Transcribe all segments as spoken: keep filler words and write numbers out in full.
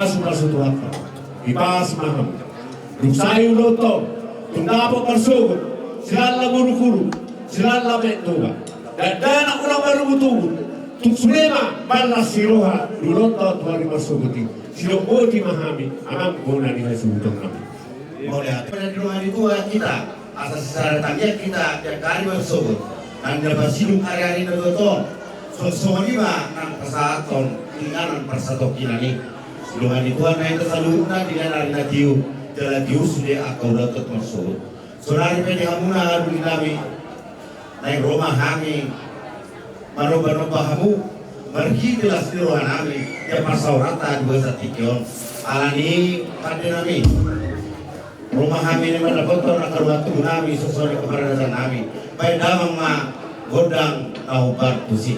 Pasu-pasu Tuhanta, dipasu ma hamu. Dung sai ulaonta on, tung dapot marsogot, silala muruk-uruk, silala meet Toba, dakdanak unang marubut-ubut, tung sude ma ballas ni roha di ulaonta on tu ari marsogot i. Sidok boti ma hami, amang bona ni hasuhuton nami. Mauliate. Pada di roha ni Tuhan hita, asa sisada tangiang hita di angka ari marsogot, nang na pasidung ari-ari na dohot on. Songon i ma nang pasahathon inganan parsatongkinan i. Di roha ni Tuhan ma hita saluhutna di na ari na tio, jala tio sude angka ulaonta marsogot. Saonari pe di hamuna haha doli nami, naeng ro ma hami manomba-nomba hamu, marhite las ni roha nami, di parsaoranta di bagasan tingki on. Alani i pande nami, ro ma hami naeng mandapothon angka dongan tubu nami, songon i angka paradaton nami. Baen damang ma gondang na hombar tusi.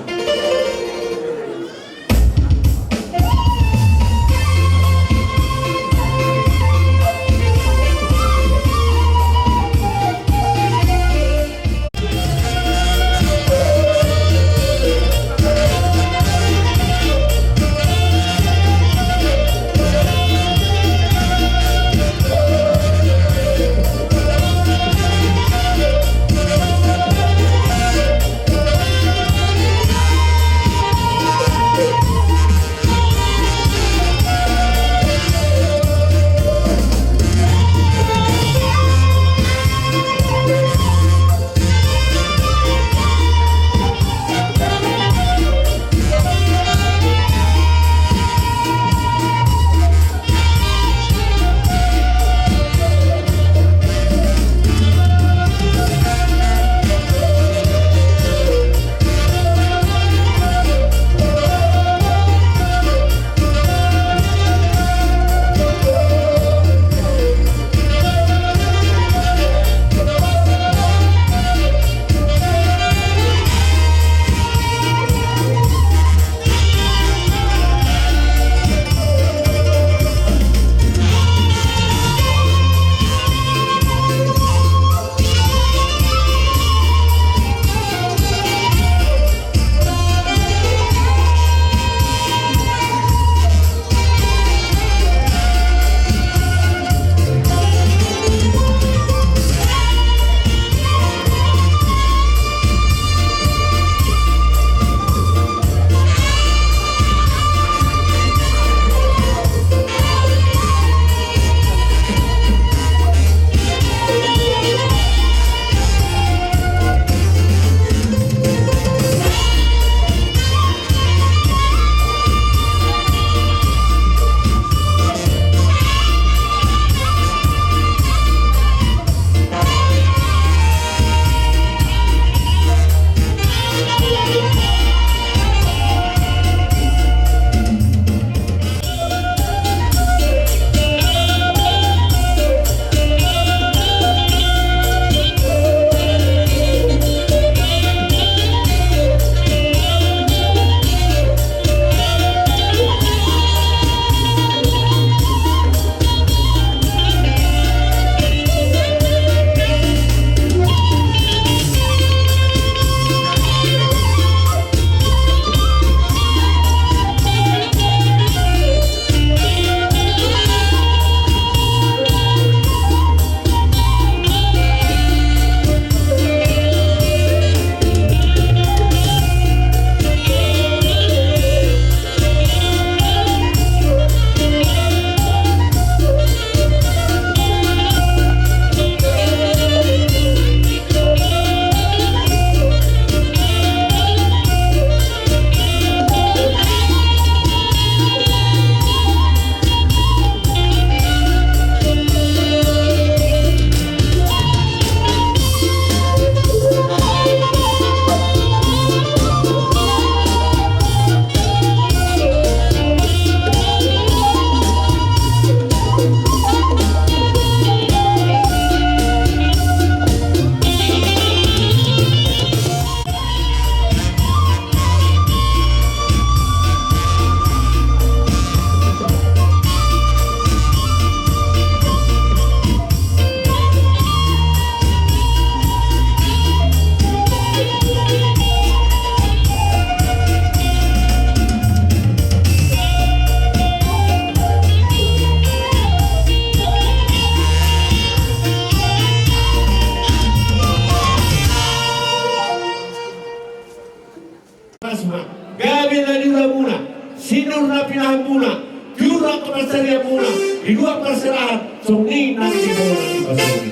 Sariamuna di dua parserahan songon i nang di bola ni pasoni.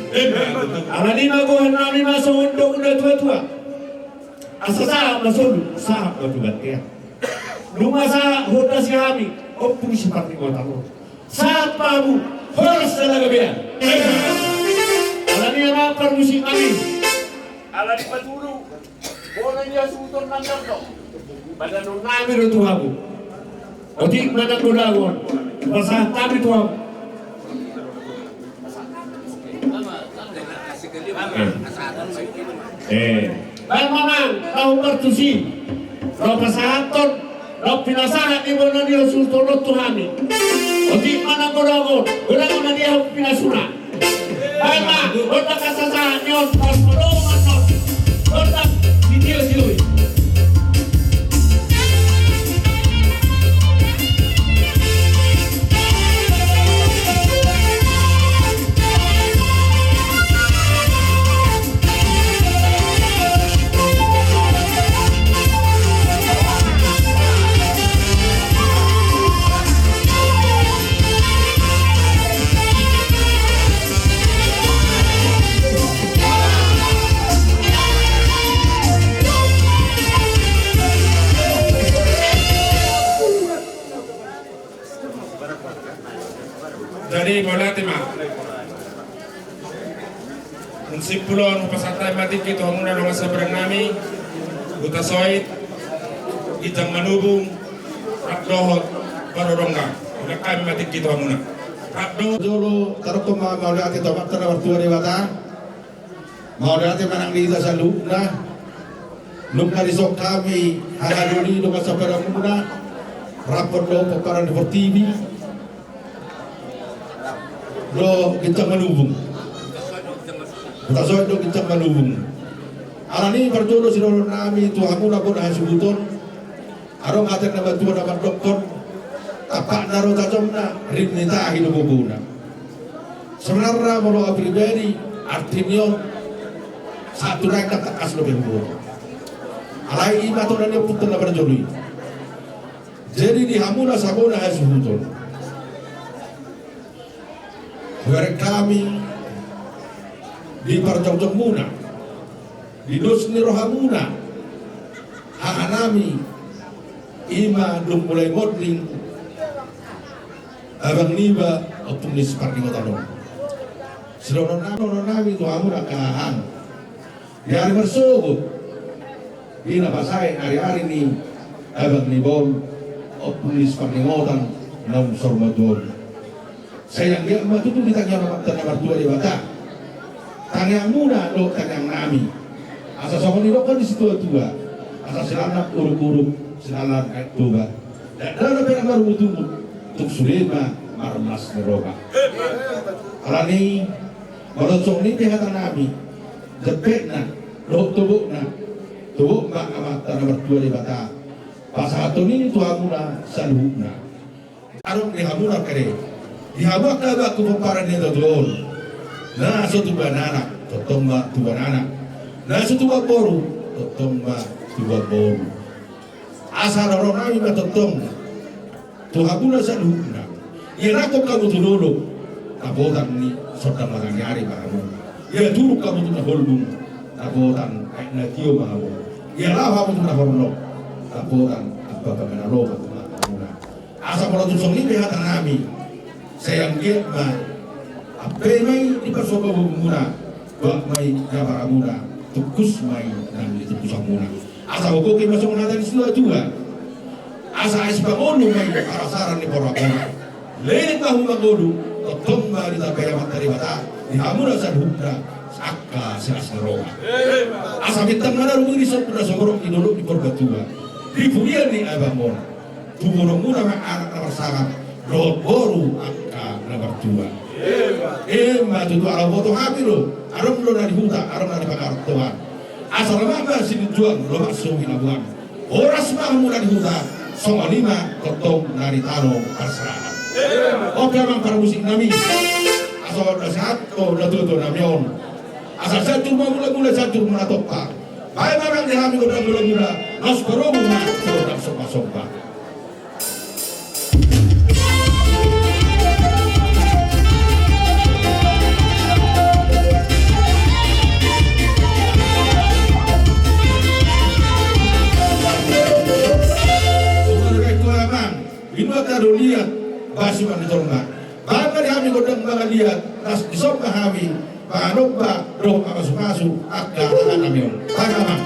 Alani i ma gohan nami ma songon dok na tua-tua. Asa sahat ma solu, sahat ma tu bontean. Nunga sahat hondasi hami, ompung si Parningotan on. Sahat ma hamu, horas na gabe an. Alani i ma parmusik nami. Alani i ma tudu. Bona ni hasuhuton nang dok. Padanon nami do tu hamu. Otik ma nang godang on. Pasahat hami tu hamu. Eh. Eh. Baen ma nang, tahu partusi. Ro pasahathon. Ro pinasahat ni bona ni hasuhuton on tu hami. Otik ma nang godang on. Godang on na dia pinasuna. Baen ma, gondang hasasahat ni on, pas podoman on. Gondang, sitio-tio i. Jadi, mauliate ma. Simpul on, hupasahat hami ma tingki tu hamuna dongan sabarang nami, Hutasoit, Ginjang Manubung, rap dohot Parodongga. Mauliate ma tingki tu hamuna. Rap dohot. Jolo, taruhon ma mauliate tu Amanta na martua Debata. Mauliate ma nang di hita saluhutna. Nunga dison hami hahadoli dongan sabarang muna, rap dohot pomparan ni portibi dohot Ginjang Manubung. Hutasoit dohot Ginjang Manubung. Alani i parjolo sidohonon nami tu hamuna bona hasuhuton. Adong hata ni natuatua na mandokkon, tampakna do tajomna, rim ni tahi do gogona. Sebenarna molo au pribadi, arti ni on, sahat tu naeng tangkas dope huboto. Alai i ma tona ni ompunta na parjolo i. Jadi di hamuna sabona hasuhuton, hubereng hami di parjongjongmuna, di dos ni rohamuna, haha nami, i ma dung mulai monding abang niba, ompung ni si Parningotan on. Sidohonon nami, dohonon nami tu hamuna angka hahang. Di ari marsogot, di na pasae ari-ari ni abang niba on, ompung ni si Parningotan naung saur matua on. Sai anggiat ma tutu di tangiang Amanta na martua Debata, tangiangmuna dohot tangiang nami. Asa songon nidok ni situatua, asa silangan uruk-uruk, silangan aek Toba. Dakdanak pe na marungut-ungut, tung sude ma marlas ni roha. Alani i, molo songon i pe hata nami, jempekna dohot tobokna, tobok ma Amanta na martua Debata pasahathon i tu hamuna saluhutna. Adong di hamuna angka, di hamu angka abangku pomparan ni natuatua on, na so tubuan anak, tongtong ma tubuan anak, na so tubuan boru, tongtong ma tubuan boru. Asa dohonon nami ma tongtong tu hamuna saluhutna. Ianakhon hamu tu dolok, dapotan ni sondang mataniari ma hamu. Iaturuk hamu tu na holbung, dapotan aek na tio ma hamu. Ialaho hamu tu na hornop, dapotan ampa pangan na lomak ma hamuna. Asa molo tung songon i pe hata nami, sai anggiat ma ampe ma i di parsomba bohumuna, buat ma i di abaramuna, tungkus ma i nang di tungkusanmuna. Asa hugohi ma songon hata ni situatua, asa aek sipangolu ma i parasaran ni pora-pora. Leleng ma hamu mangolu, tongtong ma ditambai Amanta Debata di hamuna saluhutna angka silas ni roha. Asa bintang ma na rumiris di son, na so borok di dolok ni Purbatua, di pudian ni abang on. Tubuhonmuna ma anak na marsangap dohot boru angka na martua. Ima tutu, ala huboto hami do, adong do na di huta, adong na di pangarantoan. Asa lomak ma silinjuang, lomak so binaboan. Horas ma hamu na di huta, songon i ma tongtong na di tano parserahan. Oke, amang parmusik nami. Asa on na sahat tu natuatua nami on. Asa sahat tu mula-mula, sahat tu mula tompa. Baen ma nang di hami gondang mula-mula, laos padomu ma gondang somba-somba. Tolma. Baen ma di hami gondang mangaliat, las dison ma hami manganomba dohot mamasumasu angka anak nami on. Baen ma.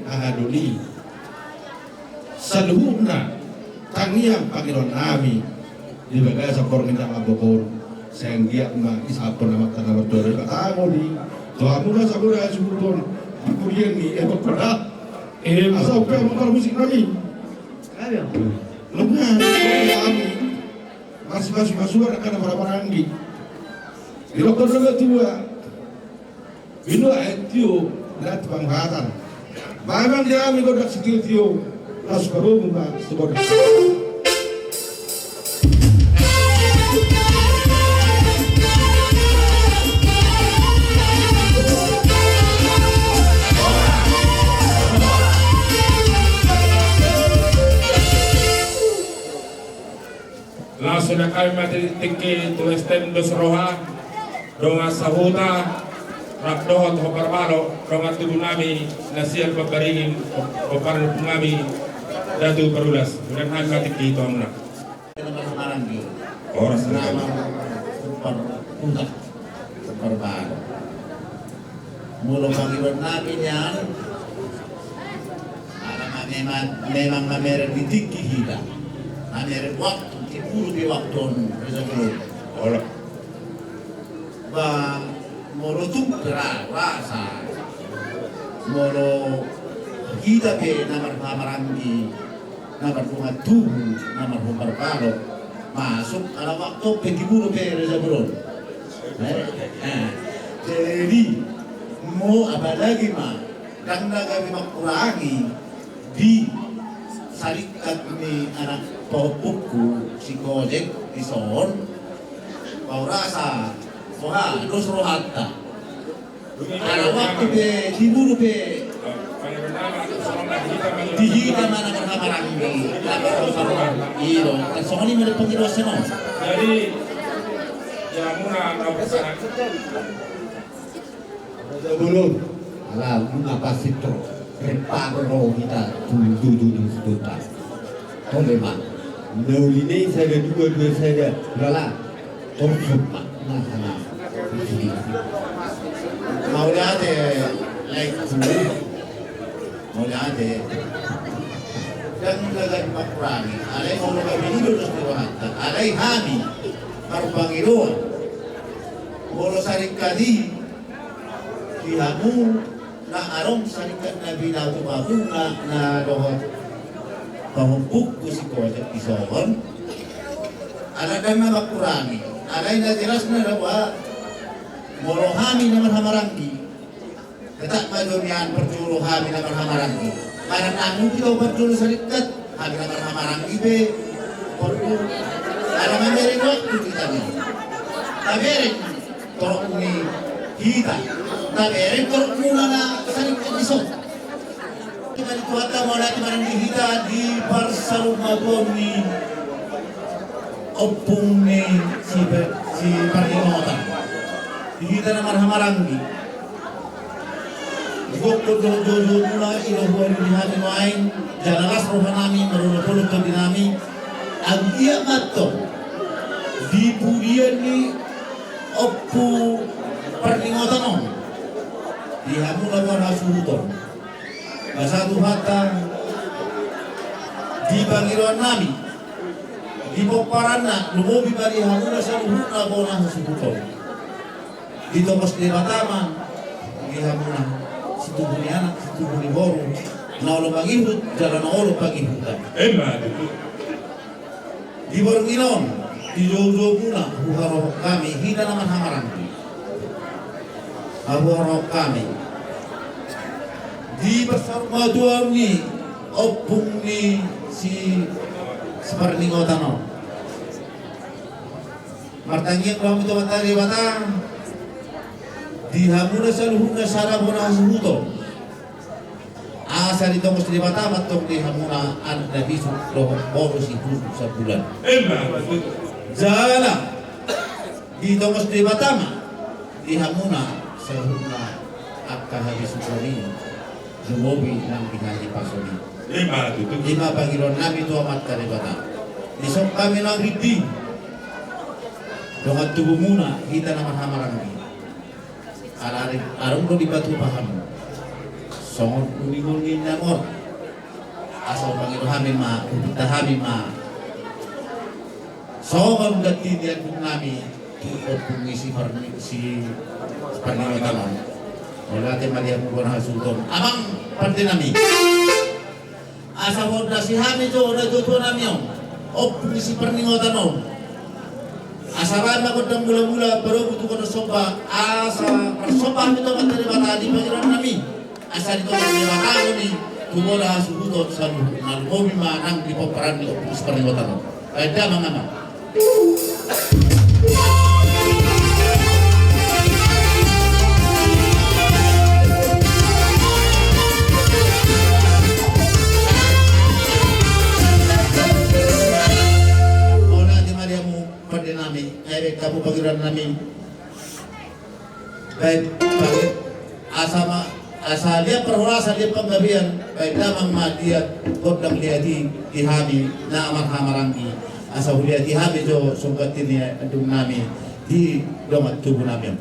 Aha doli saluhutna tangiang pangidoannami di bagasan borngin na mamboan on, sai anggiat ma isahapon Amanta na martua Debata ma i tu hamuna saluhut hasuhuton di pudian ni epok pada. Asa upa ma parmusik nami. Nunga nami masimasu-masuan angka na marhahamaranggi. Didokkon do tua. Ino ae tio na tu panguhatan. Memang di hami gondang sitio-tio. Laos padomu ma tu gondang. Laos songon i hami ma tingki tu S T M Dos Roha, dongan sahuta, rap dohot hombar balo, dongan tubu nami, na sian Pambaringin, pomparan ni ompung nami, Datu Parulas. Songon i hami ma tingki tu hamuna. Horas. Nama hombar huta. Parbaro. Molo pangidoan nami nian, ala ma memang, memang mamereng di tingki hita. Mamereng waktu, tibu rupiah waktu on, bisa belum. Olo. Ba, molo tung pera, rasa. Molo hita pe na marhahamaranggi, na mardongan tubu, na marhombar balo, masuk ala waktu pe tibu rupiah resa bolon. Eh, eh. Jadi, mo apalagi ma, ndang na gabe mangkurangi di saringkat ni anak pahompungku si Kojek di son, bau rasa, boha, dos rohanta. Ala waktu pe, tibu rupiah. Di hita ma na marhahamaranggi. Ilo, kan songon i ma di pangidoan on. Jadi, ya muna kau kesana. Sebelum, ala muna pasitro, reparo hita tu, tu, tu, tu, tu, tu. Tole ma. Na uli ni sada dua, dua sada. Lala. Torsuk ma. Nah, nah. Mauliate, laengku. Mauliate. Ndang gabe mangkurangi. Alai molo gabe i do dos ni rohanta. Alai hami marpangidoan. Molo saringkat i di hamu na adong saringkat na binahen hamuna na dohot pahompungku si Kojek di son. Ala ndang na mangkurangi. Alai na jelasna do ba molo hami na marhahamaranggi, tetap ma jo nian parjolo hami na marhahamaranggi. Manang hamu pe tau parjolo saringkat, hami na marhahamaranggi pe porlu. Ala mamereng waktu hita ni. Tabereng torop ni hita. Tabereng torop muna na saringkat di son. Tumani Tuhanta ma na tumani di hita di parsaurmatuaon ni ompung ni si, si Parningotan. Di hita na marhahamaranggi. Digokhon do joujou muna, ilo hualu di hami nuaeng, jala las roha nami, marolopolop tondi nami, anggiat ma antong di pudian ni Ompu Parningotan on, di hamuna bona hasuhuton. Basa Tuhanta, di pangidoan nami, di pomparanna, lumobi ma di hamuna saluhutna bona hasuhuton. Ditongos Debata ma di hamuna situbu ni anak, situbu ni boru, na olo mangihut jala na olo pangihutan. Emma tutu. Di borngin on, di joujou muna huharoro hami hita na marhahamaranggi. Huharoro hami di parsaurmatuaon ni ompung ni si, si Parningotan on. Martangiang do hami tu Amanta Debata di hamuna saluhutna sada bona hasuhuton. Asa ditongos Debata ma antong di hamuna anak na bisuk dohot boru si Husuk Sabulan. Emma tutu. Jala ditongos Debata ma di hamuna saluhutna angka habisukon i, lumobi nang di hahipason i. Emma tutu. I ma pangidoan nami tu Amanta Debata. Dison hami na ringgit dongan tubu muna hita na marhahamaranggi. Alai adong do dipatupa hamu. Songon uninguning na mor. Asa hupangido hami ma, hupinta hami ma. Songon ganti ni andung nami, tu ompung ni si Parni-, si Parningotan on. Mauliate ma di hamu bona hasuhuton. Amang pande nami. Asa huondasi hami jo, na jo tua nami on. Ompung ni si Parningotan on. Asa baen ma gondang mula-mula, baru butuh kota somba. Asa parsomba hami tu Amanta Debata di pangidoan nami. Asa ditolong Debata nami tu bona hasuhuton saluhutna. Lumobi ma nang di pomparan ni ompung si Parningotan on. Baen damang, amang. Mauliate ma di hamu pande nami, eh, baen hamu pangidoan nami. Baen, baen, asa ma, asa liat parhorasan, liat panggabean, baen damang ma liat gondang liat i di hami na marhahamaranggi. Asa huliati hami jo songon ganti ni andung nami di dongan tubu nami on.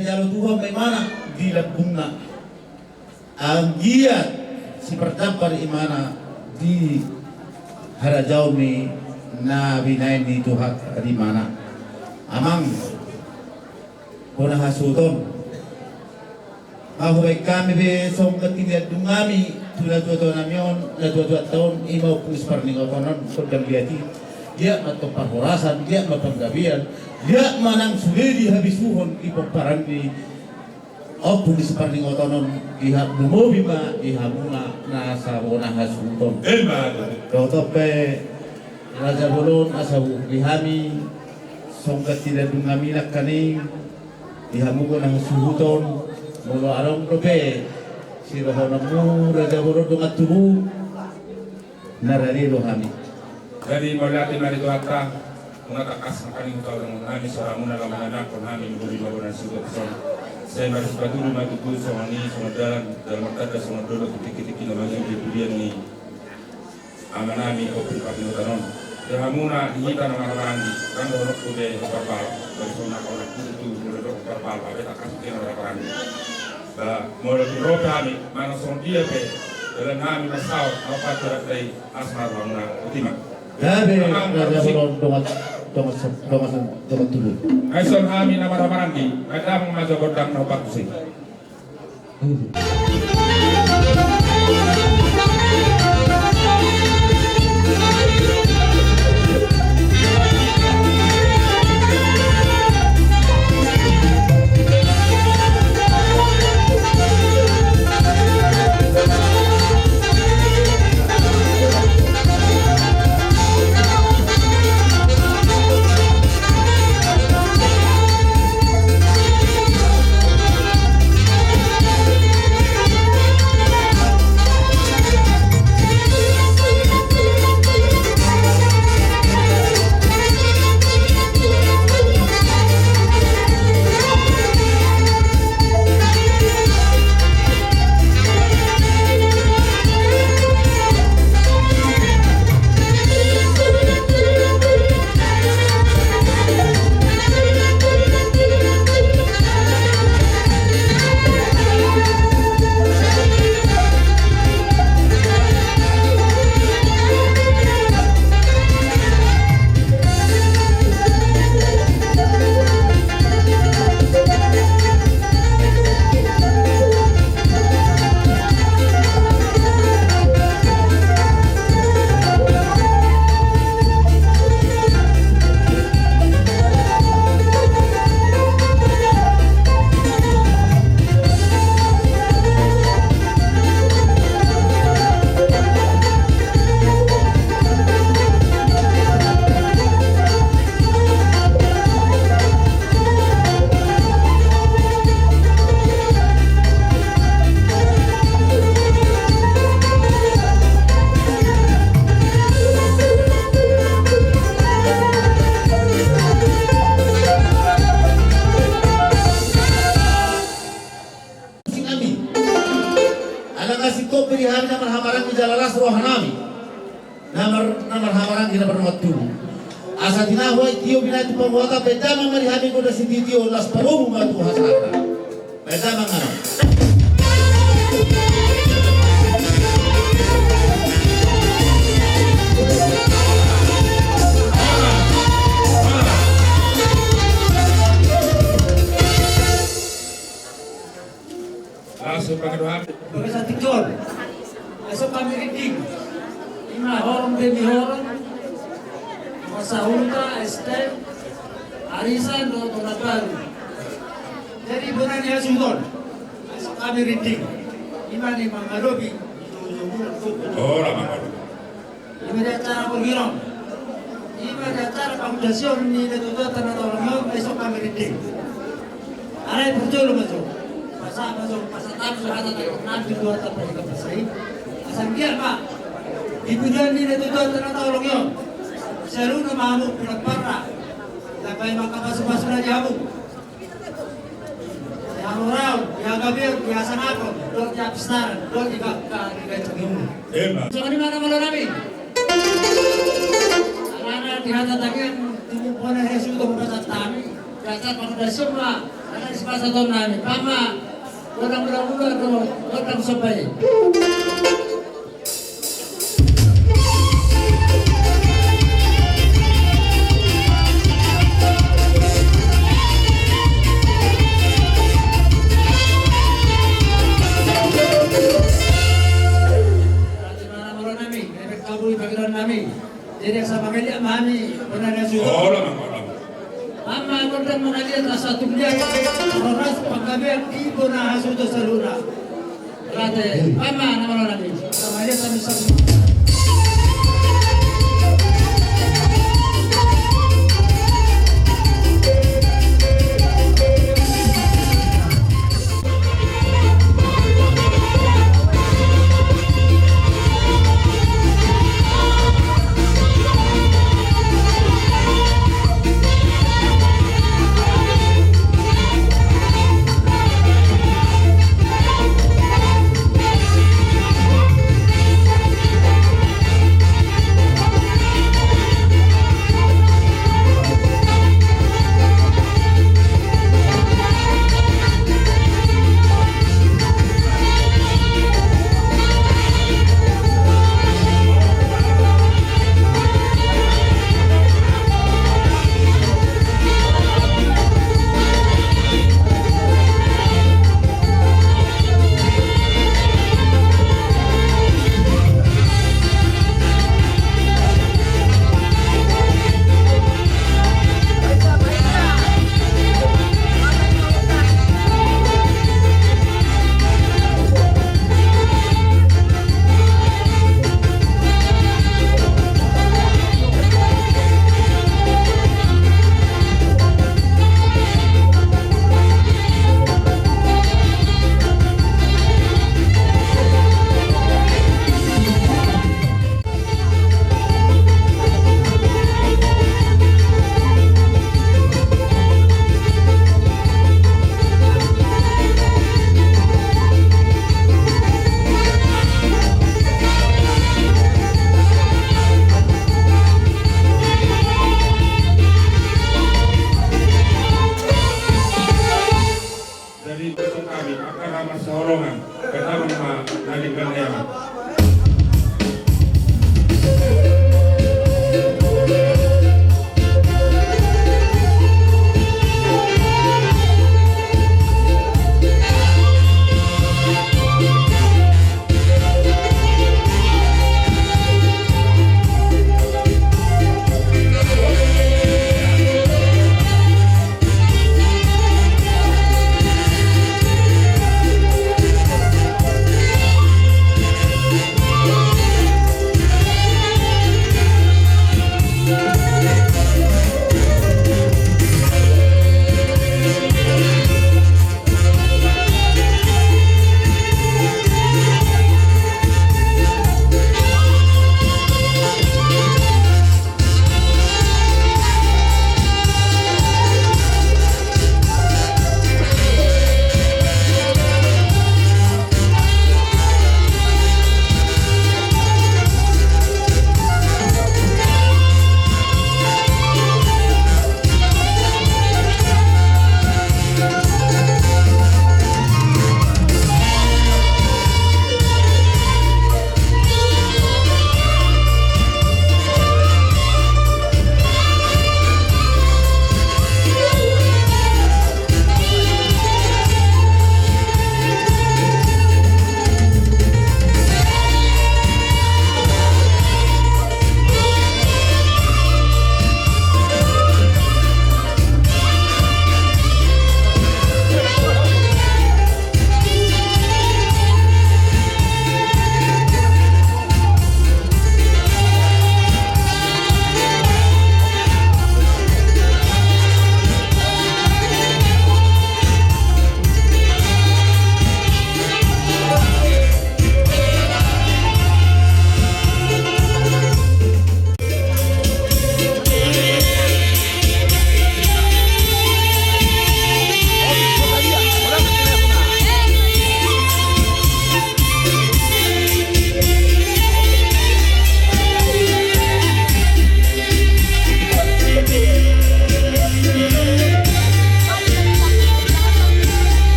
Jalo Tuhan ma imana di lambungna. Anggiat sipardampar imana di harajaon ni na binaen ni Tuhan di imana. Amang bona hasuhuton. Hubaen hami be songon tinadingan nami tu natuatua nami on, natuatuanta on, ima Ompu ni Siparningoton on, gondang liat i. Liat ma antong parhorasan, liat ma panggabean, liat ma nang sude di habisuhon di pomparan ni Ompu ni Siparningoton on, di ha-, lumobi ma di hamuna na sabona hasuhuton. Emma. Dohot pe Raja Bolon, asa huuduti hami songon tinadingan nami nangkaning, di hamu bona hasuhuton, molo adong dope sidohononmu Raja Bolon dongan tubu, na rade do hami. Jadi mauliate ma di Tuhanta, nunga tangkas nangkaning hutaon nami, so hamuna laho manangkon hami, lumobi ma bona hasuhuton dison. Sai marsipaulu ma tutu songon i, songon dalan, dalan martanda songon dolok, di tingki-tingki na mangihut di pudian ni Amanami Ompu Parningoton on. Di hamuna di hita na marhahamaranggi, ndang dohononku be hombar pala, bagi songon na dohononku tutu, molo didok hombar pala, abe tangkas hita na marhahamaranggi. Ba, molo tung ro pe hami manang songon dia pe dalan nami marsaor, na hombar tu ranta i, asa marhahamaranggi. Botima. Gabe. Amang, Raja Bolon, dongan, dongan, dongan, dongan tubu. Ai songon hami na marhahamaranggi, ai damang ma jo gondang na hombar tusi. Singkami. Ala nga singkop pe di hami na marhahamaranggi jala las rohanami. Na mar-, na marhahamaranggi na mardongan tubu. Asa tinahu ai tio binahen tu pangguhatan, baen damang ma di hami gondang sitio-tio, laos padomu ma tu hasahatan. Baen damang ma. Langsung pakai doa. Bagasan tingkol. Langsung kami rinding. Ima horong demi horong. Masa huta, S T M, arisan, dohot dongan baru. Jadi bona ni hasuhuton. Langsung kami rinding. Ima ni mangadopi. Ora mangadopi. Ima di acara penghirom. Ima di acara pangudasihon ni natuatuanta na taolong i on, laos hami rinding. Alai parjolo ma jo. Pasahat ma jo, pasahat ma jo hata tahi, nanti dua tapa di kapasai. Asa anggiat ma di pudian ni natuatuanta na taolong i on, saluhutna ma hamu pinompar na, tambai ma angka pasupasu na di hamu. Di haroraon, di hagabeon, di hasangapon, dohot di hapistaran, dohot di bangka, di ganjang ni umur. Emma. Songon i ma na malo nami. Alana di hata tangiang, tumumpak na hasuhuton pasahat hami. Dasar pangudasihon ma, alana di sipasahaton nami. Pama, godang mula-mula, godang somba i. Jadi asa mangaliat ma hami bona ni hasuhuton. Olo, olo. Ama, gondang mangaliat asa tung liat horas panggabean di bona hasuhuton saluhutna. Rate, ama, na molo nami. Asa mangaliat hami saluhutna. Jadi, besok kami akan ramah seorang pertama dari Gandean.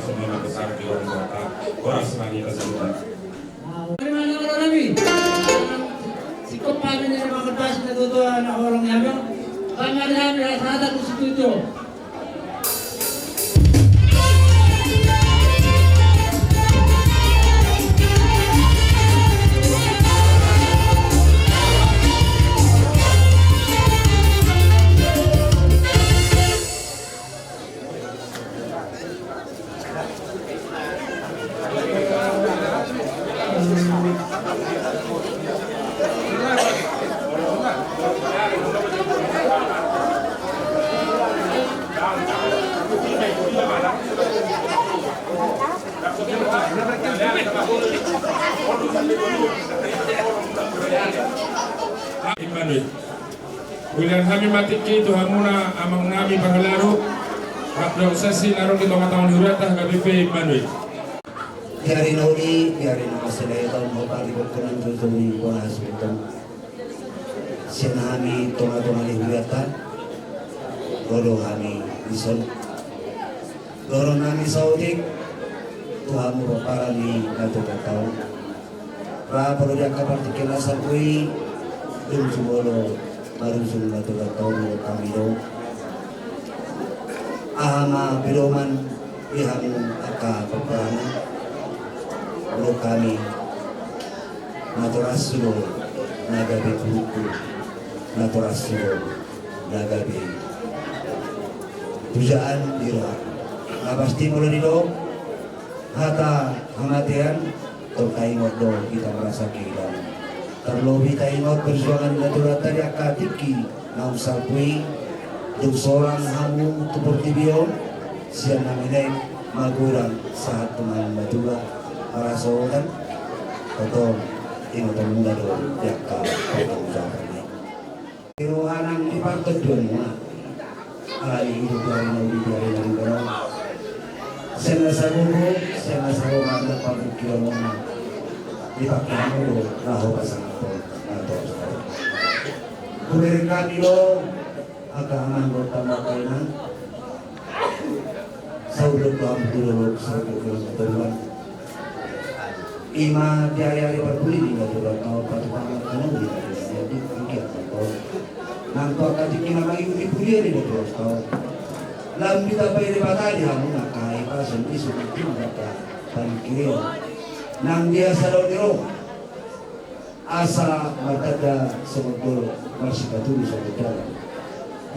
Semuanya besar di orang tua. Horas ma di kasih. Terima kasih, Romi. Singkop kami dari Makan Pas, kita tutup anak orang yang kami ada kami rasa ada di situ. Immanuel. Hulean hami ma tingki tu hamuna amang nami pangalaru, rap dohot sesi na ro di tonga-tonga ni hurianta, H K B P Immanuel. Di ari na uli, di ari na mansai lae taon, hot ari bokkonan jojoni bona hasuhuton. Sian hami tonga-tonga ni hurianta, ro do hami dison. Dohonon nami saotik tu hamu pomparan ni na tuatua on. Ra polo di angka partingkian na salpu i, dung jumolo marujung na tuatua on, hami do. Aha ma pedoman di hamu angka pomparan, molo hami, natorashu do na gabe purukku, natorashu do na gabe pujaan di roha. Na pasti molo didok hata hamatean, tong taingot do hita merasa kehilangan. Tarlobi taingot perjuangan ni natuatua di angka tingki naung salpu i, dung sorang hamu tu portibi on, sian na menek magodang sahat tu na matua, marasa otan, totong ingotonmuna do di angka partanggungjawaban i. Di roha nang di partondion muna. Alai i do tu ari na uli, di ari na uli, sian na sagogo, sian na sagogo ma na partingkian muna. Dipake hamu do laho pasangaphon na torus. Hubereng hami do angka amang dohot angka inang. Saudut dohot tu dolok, saudut dohot tu toruan. Ima di ari-ari parbue ni natuatua on, patupaon na uli ni natuatua on. Nang tu angka tingki na mangihut di pudian ni natuatua on, lam ditambai Debata di hamu na angka hipas, ison, ison, angka partingkian. Nang dia sadao ni roha. Asa martanda songon dolok, marsipatudu songon dalan.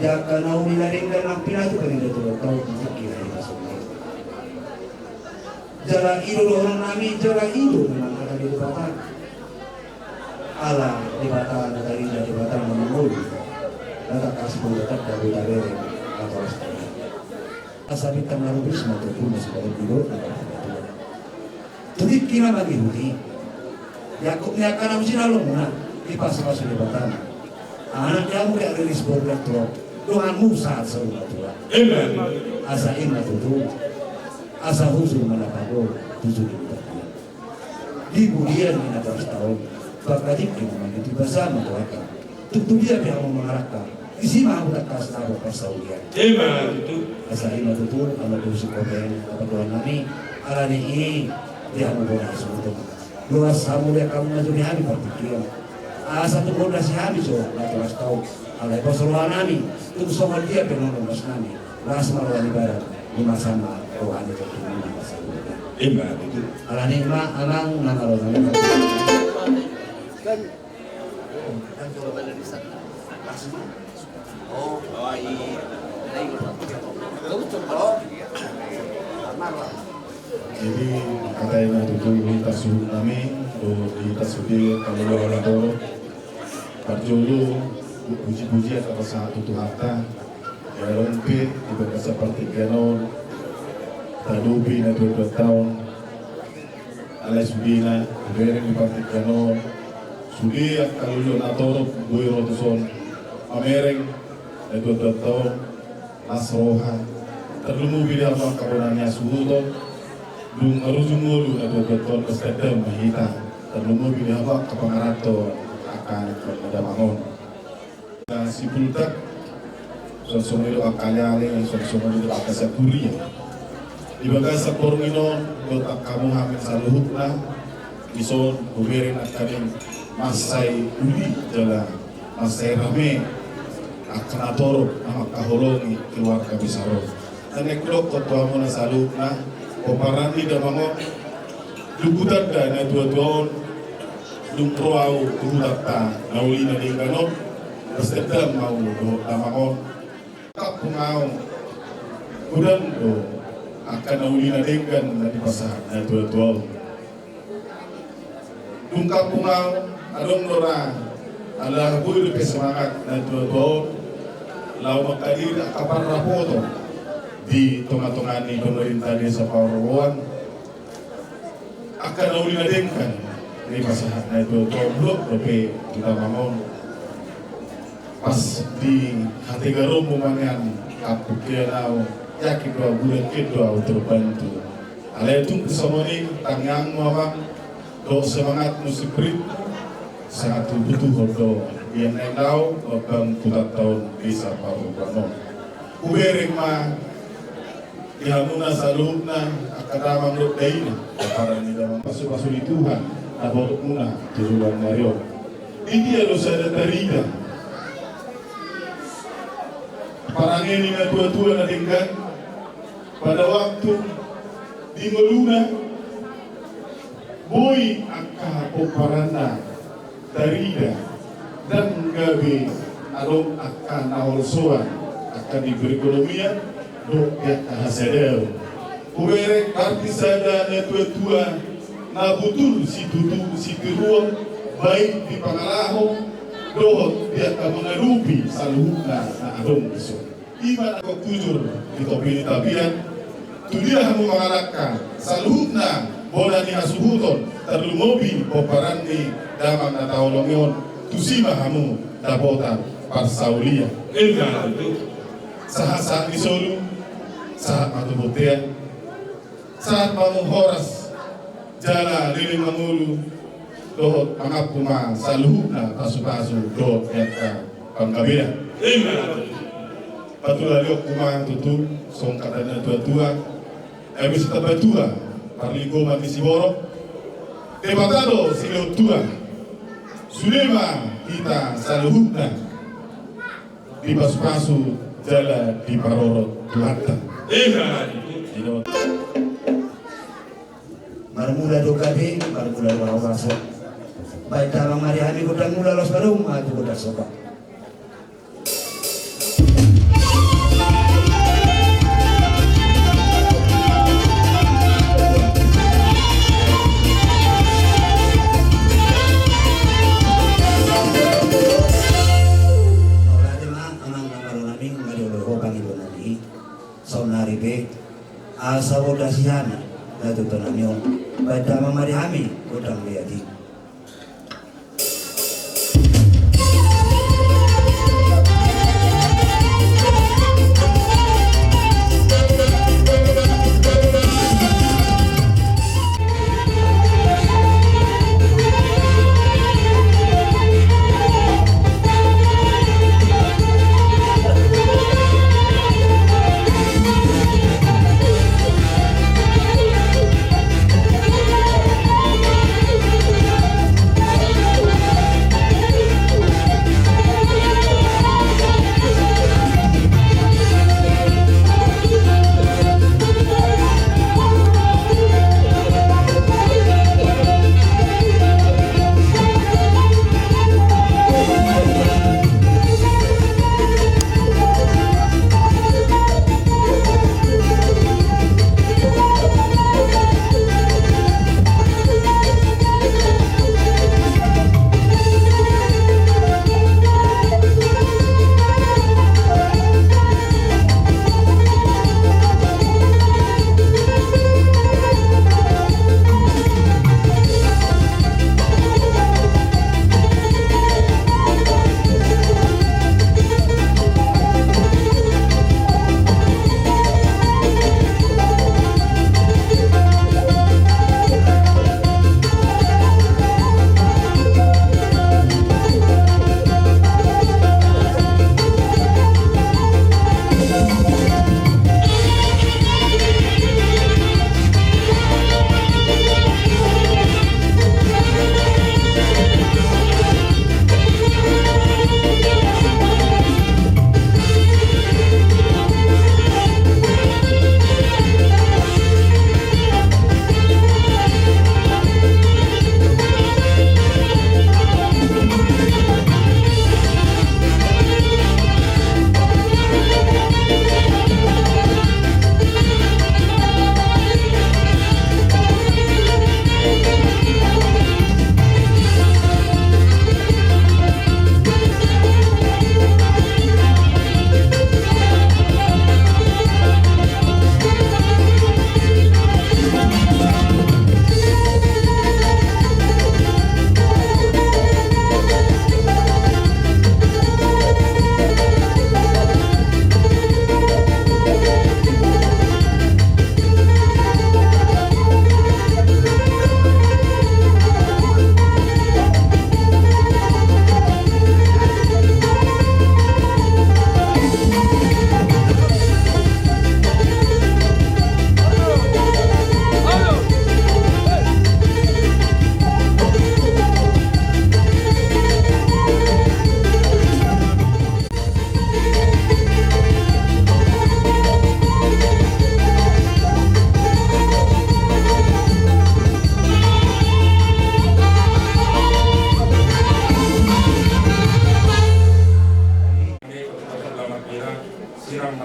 Di angka na uli na denggan nang pinatupa ni natuatua on di tingki na hipas on. Jala i do dohonon nami, jala i do memang hata ni Debata. Ala Debata na tarinda, Debata na mangolu. Na tangkas molo tanda do tabereng, atau astana. Asa bintang na rubis ma tu puna sibahen didok na partingkian. Tu tingki na mangihut i, di angkup ni angka na hujalo muna, dipasupasu Debata ma. Anak ni hamu Riris Bordak tu donganmu sahat saur matua. Amen. Asa i ma tutu, asa hujur ma na pagol tu julu ni tapian. Di pudian ni natuatua on, tu angka tingki na mangihut i, basa ma tu angka. Tung tu dia pe hamu mangarangka, disi ma hamu tangkas dapot parsaulian. Ima tutu. Asa i ma tutu, ala tu singkop i, ala dohonon nami, ala ni i, di hamu bona hasuhuton. Luas hamu di angka na juri hami partingkian. Asa tung gondang si hami jo natuatua on. Alai pos roha nami, tung songon dia pe nang pos nami. Las ma roha ni badan, di masa ma roha ni tingki na masa. Ima tutu. Ala ni i ma amang na malo nami. Jadi, hata i ma tutu di hita suhut nami, dohot di hita sude, kaluarga na torop. Parjolo, puji-pujian tabo sahat tu Tuhanta. Jala lam pe, di bagasan partingkian on, tadopi natuatuanta on. Alai sudena, hubereng di partingkian on, sude angka lolo na torop boi ro tuson, mamereng natuatuanta on, las roha, tarlumobi di hamu angka bona ni hasuhuton, dung marujung ngolu natuatuanta on, pasti dam ma hita, tarlumobi di hamu angka pangaranto, angka anak na damang on. Sipultak, songon i do angka aleale, songon i do angka sakuria. Di bagasan borngin on, dohot angka hamu hami saluhutna, dison hubereng angka na mansai uli jala mansai rame angka na torop na mangkaholongi keluarga besar on. Naeng hudokkon tu hamuna saluhutna, pomparan ni damang on, dung hutanda na tuatua on, dung ro ahu tu hutanta na uli na denggan on, pasti dang mau dohot damang on. Kampung ahu, godang do angka na uli na denggan na dipasahat na tuatua on. Dung kampung ahu, adong do ra, ala boi dope semangat na tuatua on laho mangkadiri angka parrapoton di tongatonga ni pemerintah desa Paroroan. Angka na uli na denggan na dipasahat na tuatua on, dohot dope tu damang on. Pas di hategaronmu ma nian, kampung kian ahu, yakin do ahu, godang do ahu terbantu. Alai tung songon i tangiangmu amang, dohot semangatmu, spiritmu, sangat hubutuhon do. Ia na i laho mambangun hutanta on, desa Paroroan on. Hubereng ma di hamuna saluhutna angka damang dohot dainang, pomparan ni damang, pasupasu ni Tuhan na botoonmuna tu joloan ni ari on. Di dia do sada tarida parange ni na tuatua na denggan, pada waktu di ngoluna, boi angka pomparanna tarida, dang gabe adong angka na holsoan, angka di perekonomian dohot di angka hasadaon. Hubereng, berarti sada na tuatua na botul situtu sitiruon, baik di pangalaho dohot di angka mangadopi saluhutna na adong dison. Ima na bujur di topi ni tapian, tu dia hamu mangalangka, saluhutna bona ni hasuhuton, tarlumobi pomparan ni damang na taholongi on, tusi ma hamu dapotan parsaulian. Ima tutu. Sahat-sahat ni solu, sahat ma tu bontean, sahat ma hamu horas jala leleng mangolu, dohot mangampu ma saluhutna pasupasu dohot di angka panggabean. Ima tutu. Patulahononku ma tutu songon hata ni na tuatua, ai boasa tapatua parlinggoman ni siborok, Debata do silehon tua. Sude ma hita saluhutna dipasupasu jala diparorot Tuhanta. Ima tutu. Marmula do gabe, marmula do horas. Baen damang ma di hami gondang mula, laos padomu ma tu gondang somba. Saonari pe asa bodas i hami na tutu nami on. Baen damang ma di hami gondang liat i.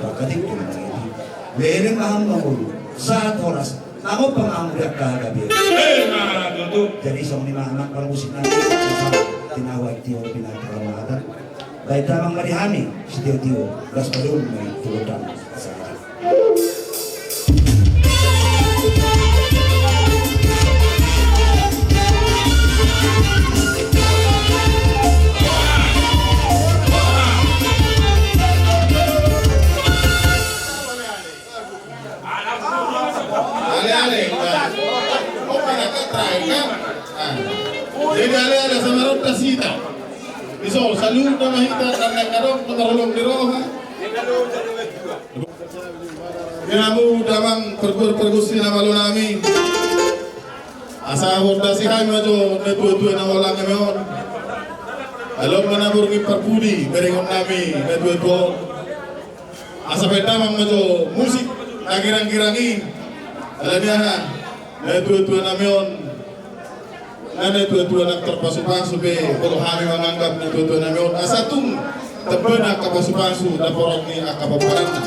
Bakatik tu mangiti. Bereng ma hamu mangolu. Sahat horas. Nangop ma hamu di angka gabe. Eh, na tutu. Jadi songon i ma amang parmusik nami. Tinahu aek tio pinata ramatan. Baen damang ma di hami sitio-tio. Gas padung ma i tu godang. Ale, ale, nah. Oh, pada ketra, kan? Ah. Jadi ale, ale sama ronda sita. Iso, salut nama hita, tanda kadok, nama rolong di roha. Di hamu damang pargual pargonsi na malo nami. Asa hondasi hami ma jo na tuatua na holang hami on. Along ma na borngin parpudi berengon nami na tuatua on. Asa baen damang ma jo musik na girang-girang i. Alani aha, na tuatua nami on. Na tuatua na tarpasupasu pe, molo hami manganggap na tuatua nami on asa tung tamba na angka pasupasu na porong ni angka pomparanna.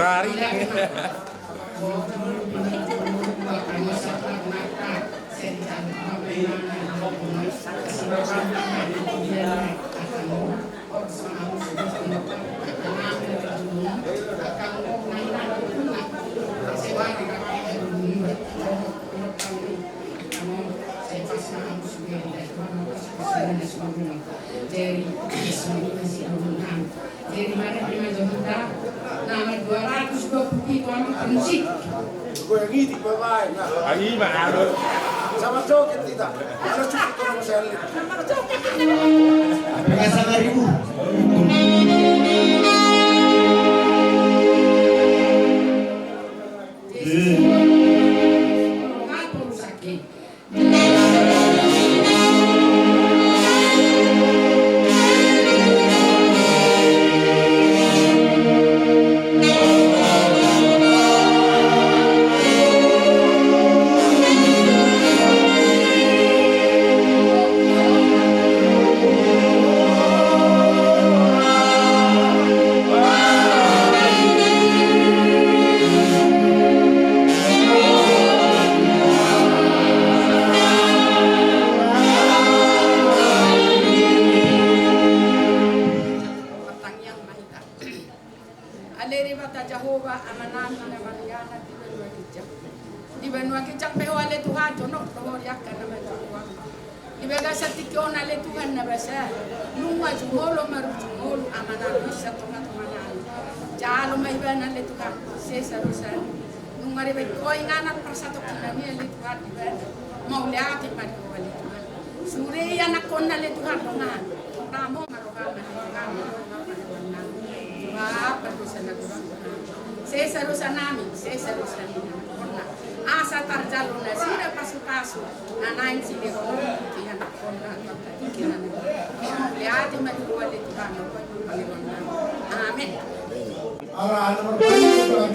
Ari. Jadi, jadi mana di mana kita? Nama dua ratus dua puluh pitu anak musik. Gue yang ini, Bapak, nah. Lagi, Pak, anu. Sama joget kita. Kita cukup kalau saya lihat. Apa kata lima ribu? Jadi, kalau nggak perlu sakit. Martangiang ma hita. Ale Debata Jahowa, Amanami na marhianat di banua ginjang. Di banua ginjang pe Ho ale Tuhan, jonok do Ho di angka na manjou Ho. Di bagasan tingki on ale Tuhan na basa, nunga jumolo marujung ngolu Amanami sian tongatonganami. Jalo ma Ibana ale Tuhan, sesa dosa. Nunga dibaen Ho inganan parsatongkinan i ale Tuhan di Ibana. Mauliate ma di Ho ale Tuhan. Sude ianakhonna ale Tuhan dongan. Ramo ma roham ale Tuhan. Bapa, dosa na godang. Sesa dosanami, sesa dosa ni ianakhonna. Asa tarjalo nasida pasupasu na naeng silehononmu tu ianakhonna tu angka tingki na naeng. Mauliate ma di Ho ale Tuhan. Amen. Ala, ala, ala.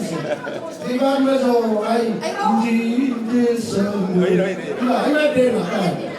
Di mana so ai? Di desa. Oi, oi, oi. Nah, ini dia, nah.